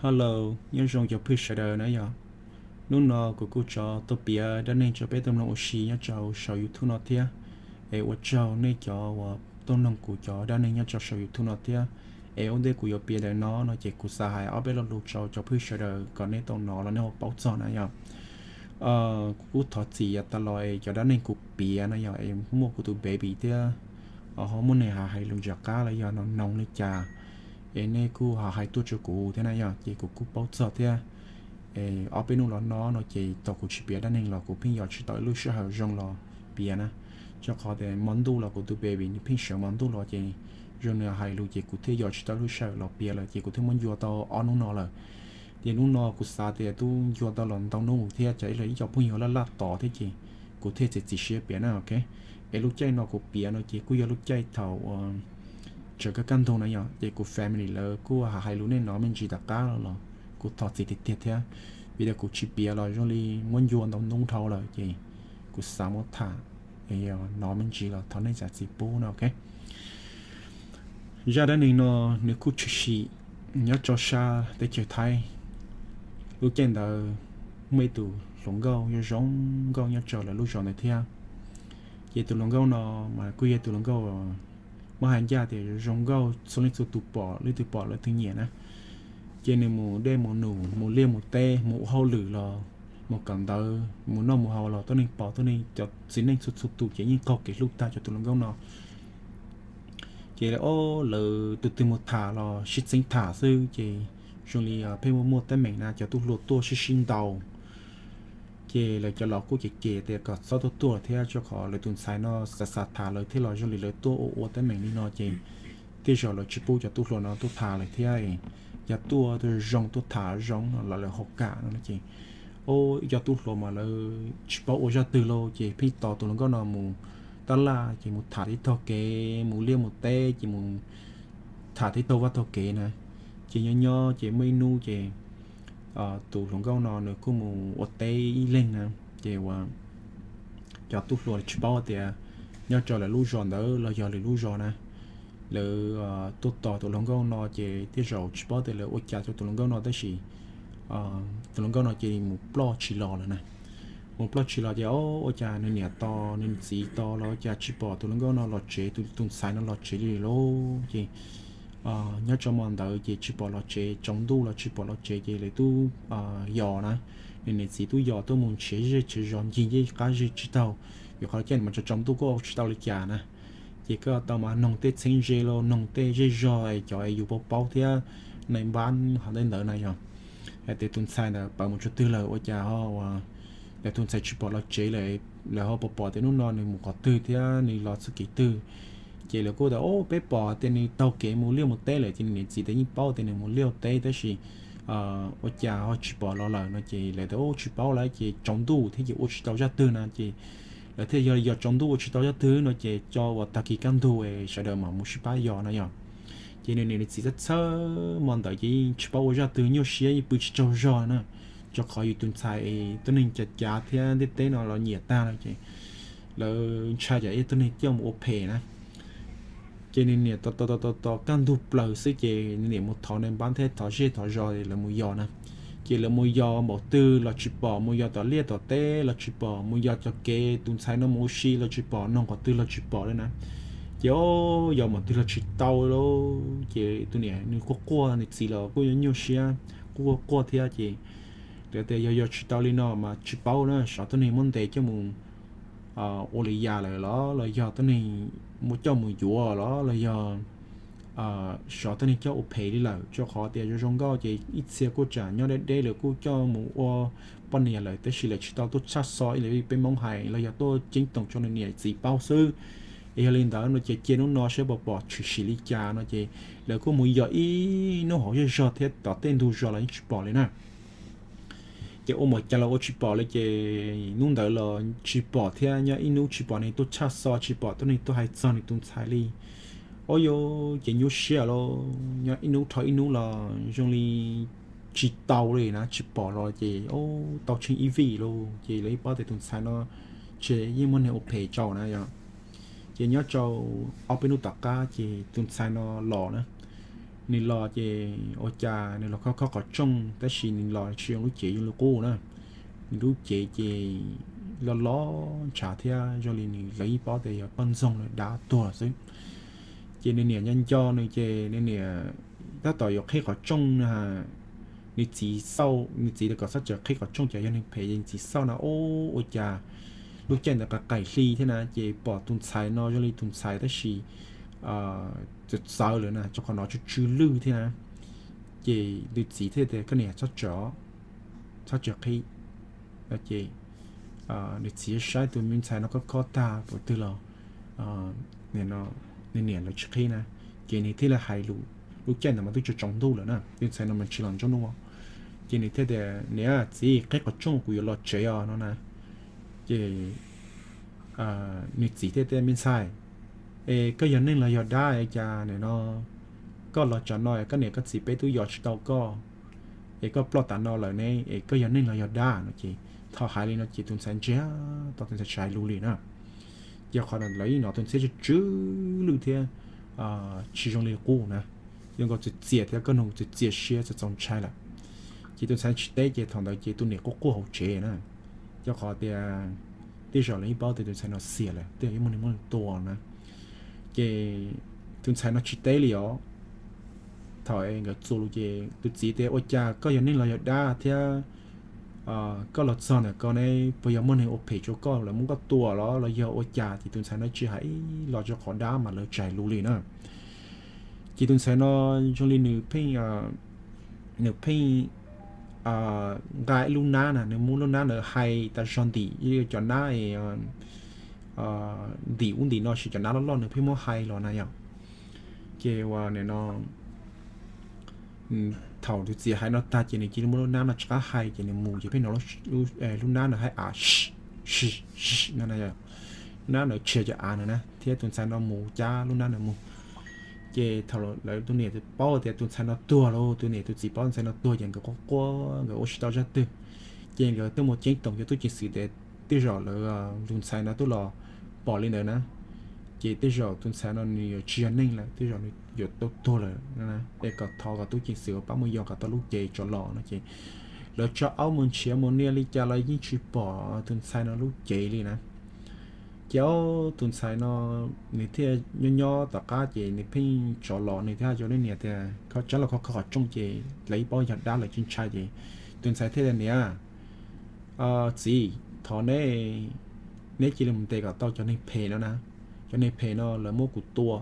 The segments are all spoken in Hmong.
Hello, nyob zoo cov phooj ywg sawv daws na yom. Hnub no kuv kuj tso tuaj piav dab neeg rau peb tau mloog ua si nyob rau saum YouTube no thiab. Es ua tsaug nej cov uas tuaj mloog kuv cov dab neeg nyob rau saum YouTube no thiab. Es ua ntej kuv yuav piav ntawm no no ces kuv xav hais ob peb lo lus rau cov phooj ywg sawv daws kom nej tau hnov los nej ho paub txog na yom. Kuv kuj thov txim yav tas los es cov dab neeg kuv piav no yog es muaj kuv tus baby thiab, ho muaj neeg hais lus ntawm qab los yog no noog li cas, es nej kuj ho hais tuaj rau kuv thiab na yom, ces kuv kuj paub txog thiab. Es ob peb hnub los no no ces tau kuv tsis piav dab neeg los kuv pheej yos tsis tau ib lub sij hawm zoo los piav na, rau qhov tias hmo ntuj los kuv tus baby nws pheej sawv hmo ntuj los ces zoo nws hais lus ces kuv thiaj yos tsis tau lub sij hawm los piav lawm ces kuv thiaj muab ncua tau ob hnub no lawm. Ces hnub no kuv xav tias twb ncua tau los ntau hnub thiab, tsam ib los ib co phooj ywg laj laj tos thiab ces kuv thiaj txiav txim siab piav na, ok. Es lub caij no kuv piav no ces kuj yog lub caij thaum uas tsaws kaj kaj ntug na yom, ces kuv family lawv kuj hais lus nej hnov me ntsis tom qab los kuv thov txim tiag tiag thiab, vim tias kuv tsis piav los zoo li muab ncua ntau hnub dhau lawm ces kuv xav muab tham, hnov me ntsis los thov nej zam txim pub no, ok. Zaj dab neeg no nws kuj tshwm sim nyob rau sab teb chaws Thaib. Lub caij ntawd muaj ib tug hluas nkauj yog zoo nkauj nyob rau lawv lub zos ntawd thiab. Ces tus hluas nkauj no mas kuj yog tus hluas nkauj muab hais ncaj tias zoo nkauj txhua leej txhua tus pom, leej twg pom lawv twb nyiam na. Ces nws mus dej mus num, mus liaj mus teb, mus ua hauj lwm los, mus kawm ntawv, mus noj mus haus los tuab neeg pom, tuab neeg cov txiv neej txhua txhua tus ces yeej qaug kev hlub tag cov tus hluas nkauj no. Ces lawv tus twg mus tham los sib txheeb tham xwb ces zoo li pheej muaj muaj teeb meem na, cov tub hluas tuaj sib sib ntaus. Ces lawv cov laus kuj cem cem tias kom txhob tuaj tuaj thiab, rau qhov lawv tus ntxhais no xav xav tham lawv thiab los zoo li lawv tuaj ua ua teeb meem li no ces tej zaum lawv tsis pub cov tub hluas no tuaj tham lawv thiab. Yog tuaj zoo tuaj tham zoo los lawv ho kam no ces, ib co tub hluas mas lawv tsis paub ua zaj twg lauj ces pheej tos tus hluas nkauj no mus tab laj ces mus tham tib taug kev, mus liaj mus teb ces mus tham tib taug vaj taug kev na. Ces nyob nyob ces muaj ib hnub ces tus hluas nkauj no nws kuj mus ua teb ib leeg na, ces ua cov tub hluas tsis paub tias nyob rau lawv lub zos ntawd los yog lwm lub zos na, lawv tuaj tos tus hluas nkauj no ces tej zaum tsis paub tias lawv ua cas rau tus hluas nkauj no tab sis tus hluas nkauj no ces mus ploj tsis los lawm na. Mus ploj tsis los ces ua cas nws niam tos nws txiv tos los ua cas tsis pom tus hluas nkauj no los tsev, tus tus ntxhais no los tsev li lauj. Ces nyob rau hmo ntawd ces tsis pom los tsev, tsaus ntuj los tsis pom los tsev ces lawv twb yos na, nws niam txiv twb yos tuaj mus nrhiav zej nrhiav zos ncig ncej qab zig tsis tau, vim qhov caij mas tsaus ntuj kuj ua tsis tau li cas na. Ces kuj tau mas noog tej txheeb ze los noog tej zej zog cov yus paub paub thiab, nais npab hov tej ntawd na yog hais tias tus ntxhais ntawd pawv mus tsaus twg lawm ua cas ho ua lawv tus ntxhais tsis pom los tsev lawm, lawv ho pom pom tias hnub no nws mus qhov twg thiab nws los txoj kev twg. Ces lawv kuj tias, Ob, peb pom tias nws taug kev mus liaj mus teb lawm, ces nws niam txiv tias yeej paub tias nws mus liaj teb tab sis ua cas ho tsis pom los lawm no ces lawv tias, Ub, tsis paub lawm ces tsaus ntuj thiab ces ua tsis tau zaj twg no ces lawv thiaj yog yog tsaus ntuj ua tsis tau zaj twg no ces tso uas tag kis kaj ntug sawv daws mam mus sib pab yos no yog. Ces nws niam nws txiv txhawj txhawj hmo ntawd ces yeej tsis paub ua zaj twg, nyuaj siab yeej pw tsis tsaug zog na, rau qhov yus tus ntxhais tuab neeg cav cav thiab ntiaj teb no los nyiam tag no ces lawv ntshai tsam ib tug neeg coj mus ua phem na. Ces nws niam tos tos tos tos kaj ntug plaws xwb ces nws niam mus thov nais npab thiab thov zej thov zos lawv mus yos na. Ces lawv mus yos npaum twg los tsis pom, mus yos tom liaj tom teb los tsis pom, mus yos tom kev tus ntxhais no mus ua si los tsis pom, noog qhov twg los tsis pom li na. Ces o, yos npaum twg los tsis tau li. Ces tus niam nws quaj quaj, nws txiv los kuj yuav nyuaj siab quaj quaj thiab ces lawv tias, Yog yos tsis tau li no mas tsis paub na, xyov tuab neeg muab ntes coj mus ua li cas lawm los los yog tuab neeg muab coj mus yuav los los yog xyov tuab neeg coj ua phem li lawm, rau qhov tias zoo zoo nkauj ces ib txhia kuj tsam nyob deb deb lawv kuj coj mus ua poj niam lawm tab sis lawv tsis tau tuaj tshaj xo ib li peb Hmoob hais los yog tuaj ceeb toom rau nws niam txiv paub xwb. Es yog li ntawd no ces cia hnub no saib puas pom tshwm sim li cas no ces lawv kuj mus yos ib hnub hauv zej zog thiab tom tej ntug zos los yeej tsis pom li na. Ces ua npaum cas los ua tsis pom li ces hnub ntawd los tsis pom thiab, nyob ib hnub tsis pom neeg tuaj tshaj xo, tsis pom tuab neeg tuaj hais txog nws tus ntxhais li. O, yog ces nyuaj siab lauj, nyob ib hnub dhau ib hnub los zoo li tsis tau li na, tsis pom los ces o, tau tsheej ib vij lauj. Ces lawv yeej paub tias tus ntxhais no ces yeej muaj neeg ua phem rau na yog. Ces nyob rau ob peb hnub tom qab ces tus ntxhais no los na, nws los ces ua cas nws los khob khob qhov rooj tab sis nws los tsis zoo lub cev zoo li qub na. Nws lub cev ces loj loj ntshav thiab zoo li nws lawv ib paub tias yog poj ntxoog lawv dab tuag xwb. Ces nws niam nco nco nws ces nws niam tab tom yuav qhib qhov rooj na, nws txiv xauj nws txiv tias kom txhob txawm qhib qhov rooj ces yog neeg phem ces nws txiv xauj na, ua cas lub caij ntawd qaim hli thiab na ces pom tus ntxhais no zoo li tus ntxhais tab sis txawv txawv lawm na, rau qhov no tsw tsw lwj thiab na. Ces nws txiv thiaj tias koj niam txhob txawm qhib. Ces nws txiv saib tus me ntxhais no khob khob tag ua twg los nws niam lawv tsis qhib na, ces nws thiaj li hais lus. Lub caij ntawd mas twb tsaus ntuj lawm na, tus ntxhais no mas tsis los nruab hnub. Ces nws thiaj tias niam txiv qhib qhov rooj kuv yuav los tsev os no na. Ces nws txiv thiaj tias me ntxhais, es koj yog neeg los yog dab es cas nim no koj los tsam no koj niam koj txiv peb twb yos tsis tau koj, es koj ploj tas no lawm ne es koj yog neeg los yog dab no ces thaum hais li no ces tus ntxhais ntsiag to tus ntxhais tsis hais lus li na. Ces qhov lawv yeej hnov tus ntxhais tsw tsw lwj thiab tsis zoo li qub na, zoo nkaus txias txias thiab koj nug txias txias siab txaus ntshai lawm. Ces tus ntxhais tsis teb ces thaum ntawd ces tus niam quaj quaj hauv tsev na, rau qhov tias tej zaum lawv yeej paub tias tus ntxhais no xiam lawm tej zaum yeej muaj neeg muab tua na. Ces tus ntxhais no tsis teb li os. Thaum nkawd txuas lus ces tus txiv tias ua cas koj yog neeg los yog dab thiab koj los txog ntawm ko ne puas yog muaj neeg ua phem rau koj lawv muab koj tua los los yog ua cas ces tus ntxhais no tsis hais ib los rau qhov dab mas lawv tsis hais lus li na. Ces tus ntxhais no zoo li nws pheej nws pheej nqa ib lub nab na, nws muab lub nab ntawd hais tas zog ntim cov nab ntim ub ntim no ces cov nab loj loj nws pheej muab hais los na yom. Ces ua nim no thaum tus txiv hais no tag ces nws cia li muab lub nab no rov qab hais ces nws mus ces pheej hnov lub nab no hais av, lub nab no tshiav cov av no na thiab tus ntxhais no mus cab lub nab no mus. Ces thaum lawv tus niam paub tias tus ntxhais no tuag los tus niam tus txiv paub tus ntxhais no tuag ces nkawd quaj quaj nkawd ua tsis tau zaj twg. Ces nkawd tuaj mus ceeb toom cov tub ceev xwm tias tej zaum lawv tus ntxhais no twb los pom li ntawd na, ces tej zaum tus ntxhais no nws yuav tsis yog neeg lawm, tej zaum nws yuav tau tuag lawm es kom thov kom tub ceev xwm pab mus yos kom tau lub cev rov los no ces lawv tso aub mus nrhiav mus nias li cas los yeej tsis pom tus ntxhais no lub cev li na. Ces tus ntxhais no nws thiaj nyob nyob tom qab ces nws pheej rov los nws thiaj hais rau leej niam tias koj tsab los kho kho qhov rooj ces lawv ib paub yog dab lawv tsis ntshai ces tus ntxhais thiaj tias niam txiv, thov neb, neb cia li mus ntes kom tau cov neeg phem no na, cov neeg phem no lawv muab kuv tua,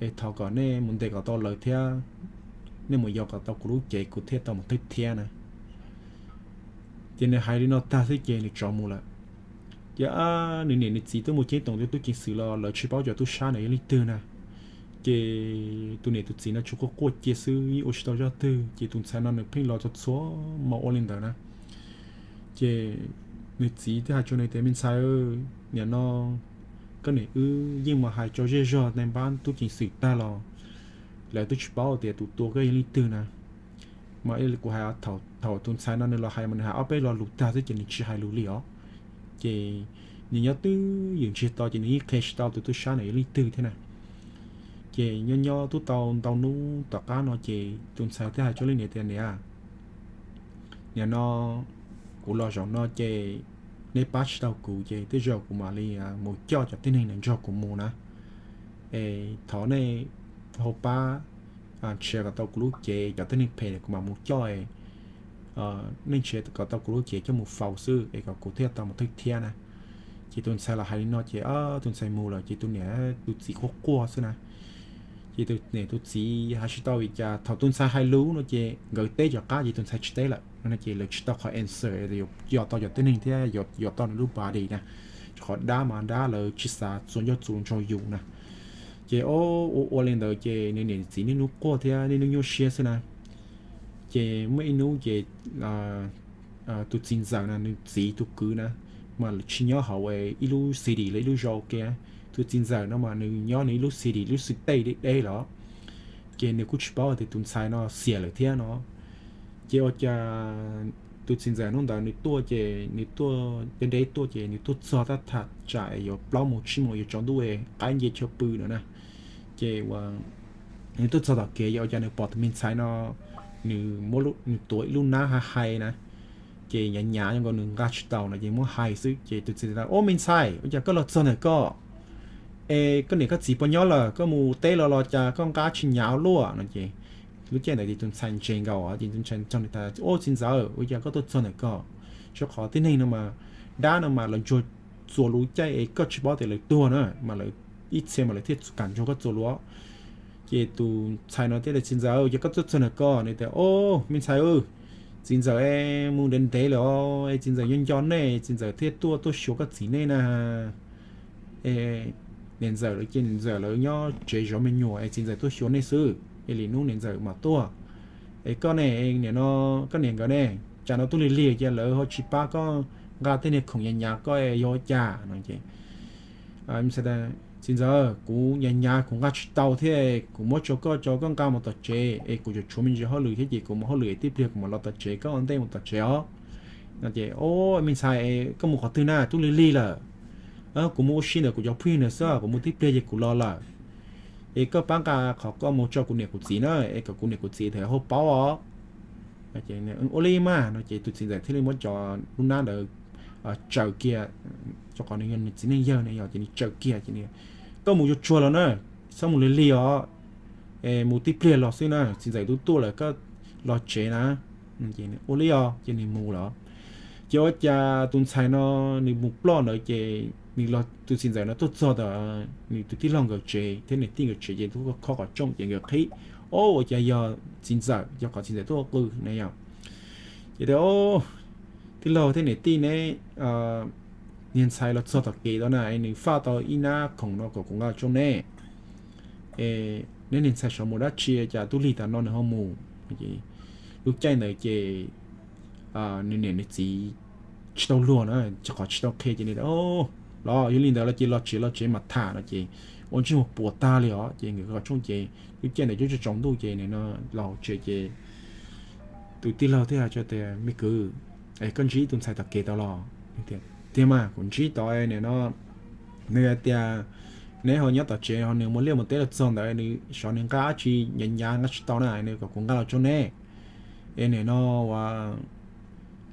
es thov kom nej mus ntes kom tau lawv thiab nej mus yos kom tau kuv lub cev kuv thiaj tau mus thawj thiab na. Ces nws hais li no tag xwb ces nws rov mus lawm. Ces nws niam nws txiv twb mus ceeb toom cov tub ceev xwm los lawv tsis paub cov tub sab no yog leej twg na. Ces tus niam tus txiv no tsuas quaj quaj cia xwb yeej ua tsis tau zaj twg ces tus ntxhais no nws pheej los txhua txhua hmo ua li ntawd na. Ces nws txiv thiaj hais rau nws tias me ntxhais, nim no koj niam wb yeej mus hais rau zej zog npab tub ceev xwm tag los lawv twb tsis paub tias tus tua koj yog leej twg na. Mas kuv hais thaum tus ntxhais no nws los hais mas nws hais ob peb lo lus tag xwb ces nws tsis hais lus li os. Ces nws nyob twj ywm ntsiag to ces nws yeej qhia tsis tau tus tub sab no yog leej twg thiab na. Ces nyob nyob twb tau ntau hnub tom qab no ces tus ntxhais thiaj hais rau leej niam tias niam, nim no kuv los zaum no ces neb pab tsis tau kuv ces tej zaum kuv mam li mus coj cov tib neeg ntawd nrog kuv mus na. Es thov nej ho pab nrhiav kom tau kuv lub cev, cov tib neeg phem kuv mam mus coj, nej nrhiav kom tau kuv lub cev coj mus faus xwb es kom kuv thiaj tau mus thawj thiab na. Ces tus ntxhais los hais li no ces tus ntxhais mus lawm ces tus niam tus txiv quaj quaj xwb na. Ces tus niam tus txiv hais tsis tau vim cas thaum tus ntxhais hais lus no ces nkawd teb rov qab ces tus ntxhais tsis teb lawm no ces lawv tsis tau qhov answer yos tau cov tib neeg thiab yos tau nws lub body na. Rau qhov dab mas dab lawv tsis xav txuas ncauj txuas nraug yus na. Ces ua ua li ntawd ces nws niam txiv niaj hnub quaj thiab niaj hnub nyuaj siab xwb na. Ces muaj ib hnub ces tus txiv ntxawm na nws txiv tus kwv na mas tsis nyob hauv ib lub city los ib lub zos ua ke. Tus txiv ntxawm no mas nws nyob nws ib lub city lub city deb deb los, ces nws kuj tsis paub tias tus ntxhais no xiam lawm thiab no. Ces ua cas tus txiv ntxawm hnub ntawd nws tuaj ces nws tuaj deb deb tuaj ces nws tuaj txog tab tham tsam yuav plaub moos tsib moos yuav tsaus ntuj qaib nce chaw pw no na. Ces ua nws tuaj txog tom kev, ua cas nws pom tus me ntxhais no, nws muab, nws tuav ib lub hnab hais hais na, ces nyav nyav nkaus nws nqa tsis tau no ces muab hais xwb ces tus txiv ntxawm tias, Ub, me ntxhais, ua cas koj los txog ntawm koj? Es koj niam koj txiv puas nyob lawm? Koj mus teb los los cas koj nqa tsis nyav luaj no ces lub caij ntawd ces tus ntxhais ntse nkaus ces tus ntxhais nug nws tias, Ub, txiv ntxawm, ua cas koj tuaj txog ntawm koj? Rau qhov tib neeg no mas, dab no mas lawv ntsuag txuas lus caij es koj tsis paub tias lawv tuag na, mas lawv ib txhia mas lawv thiaj kam ntsuag koj txuas lus. Ces tus ntxhais no thiaj tias, Txiv ntxawm, ua cas koj tuaj txog ntawm koj? Nws tias, Ub, me ntxhais, txiv ntxawm es mus ntev ntev lawm os, es txiv ntxawm nyob nco nej, txiv ntxawm thiaj tuaj tuaj xyuas koj txiv nej na. Es niam ntxawm lawv ces niam ntxawm lawv nyob tsev zov me nyuam es txiv ntxawm tuaj xyuas nej xwb, es lwm hnub niam ntxawm mam tuaj. Es koj ne, nim no koj niam nkawd ne, cas no tuaj lig lig ces lawv ho tsis pab koj nqa tej niag khoom nyav nyav koj yog ua cas no ces, Txiv ntxawm, kuv nyav nyav kuv nqa tsis tau thiab, kuv muab rau koj, rau koj nqa mus tom tsev es kuv yuav tshuav me ntsis hauj lwm thiab ces kuv mus hauj lwm tib pliag kuv mam los tom tsev, koj ua ntej mus tom tsev os. No ces, Ub, me ntxhais, koj mus qhov twg na, tuaj lig lig lawm? Kuv mus ua si ntawm kuv cov phooj ywg ntawd xwb, kuv mus tib pliag ces kuv los lawm. Es koj pab nqa qhov koj mus rau kuv niam kuv txiv na, es kom kuv niam kuv txiv thiaj ho paub os. Ua li mas no ces tus txiv ntxawm thiaj li muab cov lub hnab ntawd tsaws kiag, rau qhov nws yog nws txiv neej yawg ne, yog ces nws tsaws kiag ces, Koj mus yuav tsuag los na, txhob mus lig lig os, es mus tib pliag los xwb na, txiv ntxawm twb tuaj lawm, koj los tsev na. Ua li os ces nws mus lawm. Ces ua cas tus ntxhais no nws mus ploj ntawd ces nws, tus txiv ntxawm no tuaj txog tom nws tus tij laug nkawd tsev thiab niam tij nkawd tsev ces tuaj khob qhov rooj ces nkawd qhib, Ob, ua cas yog txiv ntxawm, yog qhov txiv ntxawm tuaj qw na yom. Ces tias, Tij laug thiab niam tij, neb niag ntxhais los txog tom kev tau na, nws faj tau ib hnab khoom no kom kuv nqa tso ne. Neb niag ntxhais xyov mus dab tsi cas tuaj lig tas no nws ho mus. Lub caij ntawd ces nws niam nws txiv tsis tau luag na, rau qhov tsis tau qhia ces nws, Los yog li ntawd los ces los tsev, los tsev mam tham no ces ua ntsej muag puas tag li os. Ces nkawd khob qhov rooj ces lub caij ntawd twb tsaus ntuj ces nws no los tsev ces tus tij laug thiaj hais tias, Me kwv, es koj ntsib tus ntxhais tom kev tau los? Tiag mas, kuv ntsib tau. Nim no nws hais tias neb ho nyob tom tsev, ho nws mus liaj mus teb los txog ntawd, nws xyov nws nqa dab tsi nyav nyav nqa tsis tau na, nws kom kuv nqa los tso ne. Es nim no ua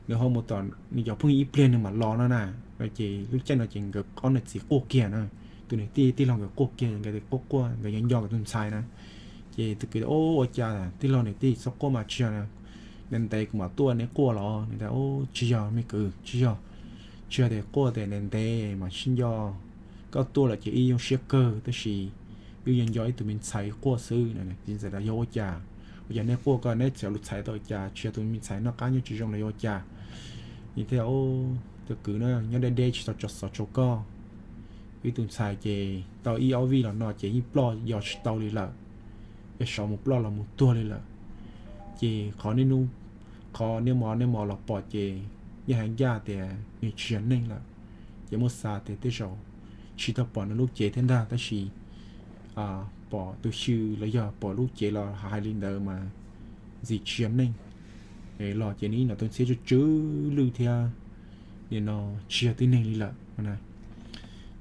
nws ho mus tom nws cov phooj ywg ib pliag nws mam los no na. Ces lub caij no ces nkawd ob niam txiv quaj kiag na. Tus niam tij tij laug nkawd quaj kiag, nkawd quaj quaj nkawd nco nco nkawd tus ntxhais na. Ces tus kwv, Ua cas tij laug niam tij, txhob quaj mas, tsis yog ntev ntev kuv mam tuaj, neb quaj los? Nws tias, Tsis yog me kwv, tsis yog, tsis yog tias quaj tias ntev ntev mas sib nco, koj tuaj lawm ces wb zoo siab kawg, tab sis wb yuav nco ib tug me ntxhais quaj xwb. Txiv ntxawm tias, Yog ua cas? Ua cas neb quaj, koj neb txhais lus txhais tau cas? Tsis yog tus me ntxhais noj qab nyob tsis zoo los yog ua cas? Nws thiaj, Tus kwv na, nyob deb deb tsis tau tso xov rau koj. Wb tus ntxhais ces tau ib ob vij los no ces yeej ploj yos tsis tau li lawm, es xyov mus ploj los mus tuag li lawm. Ces qhov niaj hnub, qhov niaj hmo niaj hmo los pom ces yeej hais ncaj tias nws tsis yog neeg lawm. Ces muab xav tias tej zaum tsis tau pom nws lub cev thiab ntag, tab sis pom tus xyw los yog pom lub cev los hais li ntawd mas ntxim tsis yog neeg los ces nws ib no tus ntxhiab tsw tsw lwj thiab, nim no tsis yog tib neeg li lawm.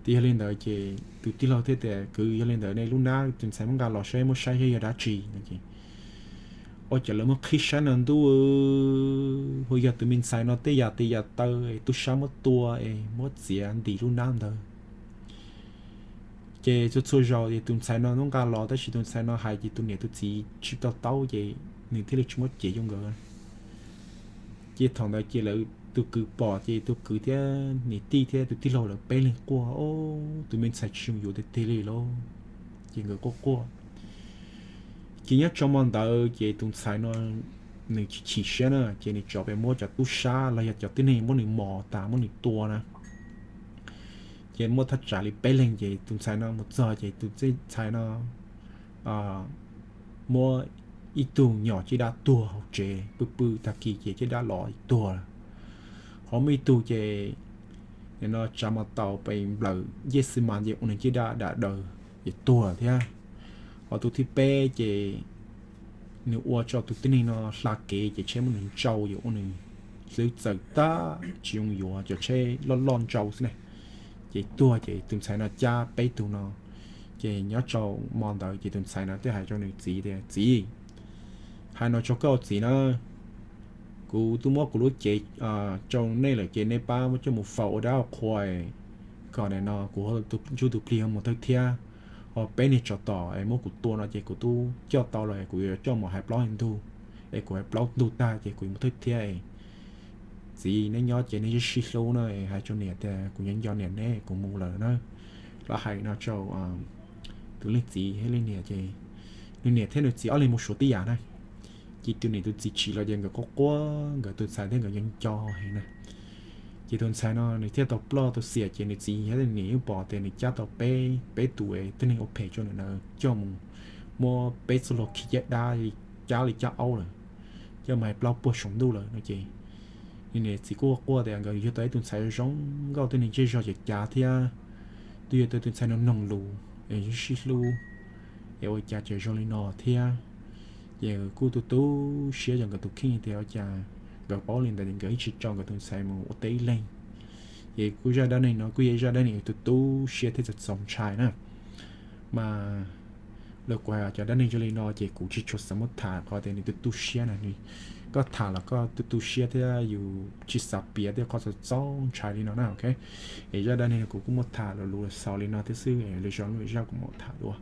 Ces yog li ntawd ces tus tij laug thiaj tias, Kwv, yog li ntawd nej lub hnab tus ntxhais muab nqa los saib, muab saib saib yog dab tsi no ces, ua cas lawv muab qhib saib no ntuj, hu yog tus me ntxhais no tej yam tes yam taw tub sab muab tua es muab txiav ntim lub hnab ntawd. Ces txhua txhua zaus es tus ntxhais no muab nqa los, tab sis tus ntxhais no hais ces tus niam tus txiv tsis to taub ces nws thiaj li tsis muab cev rau nkawd. Ces thaum ntawd ces lawv tus kwv pom ces tus kwv thiab niam tij thiab tus tij laug lawv peb leeg quaj, Tus me ntxhais tsis zoo yuav tiag tiag li lauj. Ces nkawd quaj quaj. Ces nyob tso mo ntawd ces tus ntxhais no nws chim chim siab na, ces nws tso pem muab cov tub sab los yog cov tib neeg muab nws mos tas muab nws tua na. Ces muaj thaj tsam li peb leeg ces tus ntxhais no mus txog ces tus tub ntxhais no muab ib tug nyom caj dab tuag hauv tsev, pw pw tag kis ces caj dab los tuag. Ho muaj ib tug ces nim no tsav mo taus pes nplawm ncej xi mas ces ua nws caj dab dam daws ces tuag thiab. Ho tus thib peb ces nws ua rau tus tib neeg no hla kev ces tsheb muab nws ntsau ces ua nws hlwb txawm tag tsis zoo yuav, cov tsheb loj loj ntsau xwb ne. Ces tuag ces tus ntxhais no cab peb tug no Ces nyob rau hmo ntawd ces tus ntxhais no thiaj hais rau nws txiv tias, Txiv, hais no rau koj txiv na, kuv twb muab kuv lub cev rau nej lawm ces nej pab coj mus faus ua dab ua qhua kom nim no kuv ntsuj tus plig ho mus thawj thiab. Ho peb niag tsov tom es muab kuv tua no ces kuv twb coj tau los, kuv yuav coj mus hais plaub hais ntug, es kuv hais plaub ntug tag ces kuv mus thawj thiab. Txiv, neb nyob ces neb sib hlub na, hais rau niam tias kuv nyob nco niam neb, kuv mus lawm na. Los hais no rau tus leej txiv thiab leej niam ces nws niam thiab nws txiv ob leeg mus suav tib yam na. Ces tus niam tus txiv tsim los ces nkawd quaj quaj, nkawd tus ntxhais thiab nkawd nco nco heev na. Ces tus ntxhais no nws thiaj tau ploj tau xiam ces nws txiv thiab niam yeej pom tias nws cab tau peb, peb tus es tib neeg ua phem rau nws na, coj mus muab peb txoj hlua khi caj dab li cab li cab aub lawm, coj mus hais plaub puag saum ntuj lawm no ces nws niam txiv kuj quaj tias nkawd yug tau ib tus ntxhais zoo nkauj, tib neeg zej zog ces cav thiab, twb yog tau tus ntxhais no mloog lus es sib hlub, es ua cas tseem zoo li no thiab. Ces kuj tu tu siab rau nkawd tus kheej tias ua cas nkawd paub li ntawd nkawd ib tsis tso nkawd tus ntxhais mus ua teb ib leeg. Ces kuj zaj dab neeg no kuj yog ib zaj dab neeg tu tu siab thiab txaus ntshai na. Mas lawv kuj hais cov dab neeg zoo li no ces kuv tsis tshua xav muab tham qhov tias nws tu tu siab na, koj tham los koj tu tu siab thiab yus tsis xav piav tej qhov txaus txaus ntshai li no na, ok. Es zaj dab neeg no kuv kuj muab tham lus xaus li no thiab xwb, lwm zaus lwm zaj kuv mam tham dua.